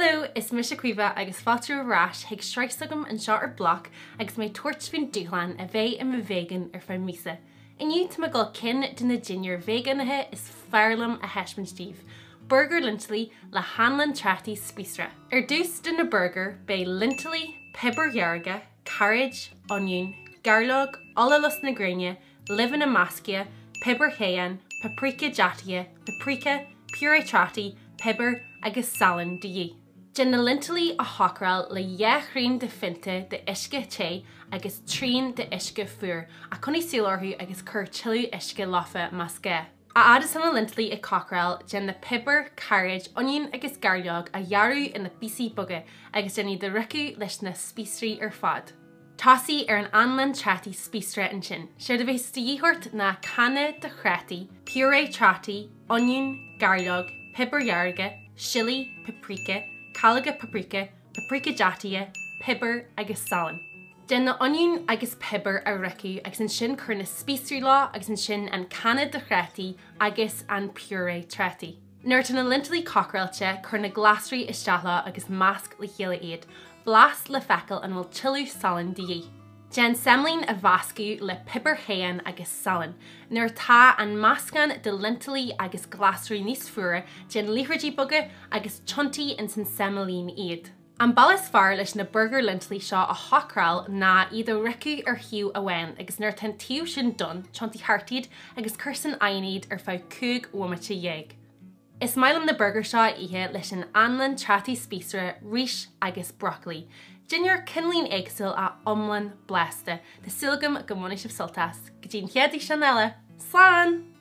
Hello, is mise Caoimhe agus fáilte romhaibh ar ais chuig sraith s'agam anseo ar BLOC agus mé ag tabhairt faoin dúshlán a bheith i mo véigean ar feadh míosa. Inniu tá mé ag dul ceann de na dinnéir veigeánacha is fearr liom a thaispeáint daoibh, burgar lintilí le hanlann trátaí spíosra. Ar dtús do na burgair beidh lintilí, piobair dhearga, cairéid, oinniún, gairleog, ola lus na gréine, luibheanna measctha, piobar cayenne, paprika deataithe, paprika, purée trátaí, piobar agus salann de dhíth. Déan na lintilí a chócaráil le 2 thrian de phionta d'uisce te agus trian d'uisce fuar, ach coinnigh súil orthu agus cuir tuilleadh uisce leofa más gá. A fhad is atá na lintilí ag cócaráil, déan na piobair, cairéid, oinniún agus gairleog a ghearradh ina bpíosaí beaga agus déan iad a fhriochadh leis na spíosraí ar fad. Tosaigh ar an anlann trátaí spíosra ansin. Séard a bheas de dhíth ort ná canna de thrátaí, purée trátaí, oinniún, gairleog, piobair dhearga, sillí, paprika, calóga paprika, paprika deataithe, piobar agus salann. Déan na oinniúin agus piobar a fhriochadh agus ansin cuir na spíosraí leo agus ansin an canna de thrátaí agus an purée trátaí. Nuair atá na lintilí cócaráilte, cuir na glasraí isteach leo agus measc le chéile iad. Blais le feiceáil an bhfuil tuilleadh salainn de dhíth. Déan seimlín a mheascadh le piobar cayenne agus salann. Nuair atá an meascán de lintilí agus glasraí níos fuaire, déan liathróidí beaga agus tiontaigh ins an seimlín iad. An bealach is fearr leis na burgair lintilí seo a chócaráil ná iad a fhriochadh ar thaobh amháin agus nuair atá an taobh sin donn, tiontaigh thart iad agus cuir san oigheann iad ar feadh 15 bhomaite. Is maith liom na burgair seo a ithe leis an anlann trátaí spíosra, rís agus brocailí. Dinnéar cineáilín éagsúil ach iomlán blasta. Tá súil agam go mbainfidh sibh sult as. Go dtí an chéad fhíseán eile, slán!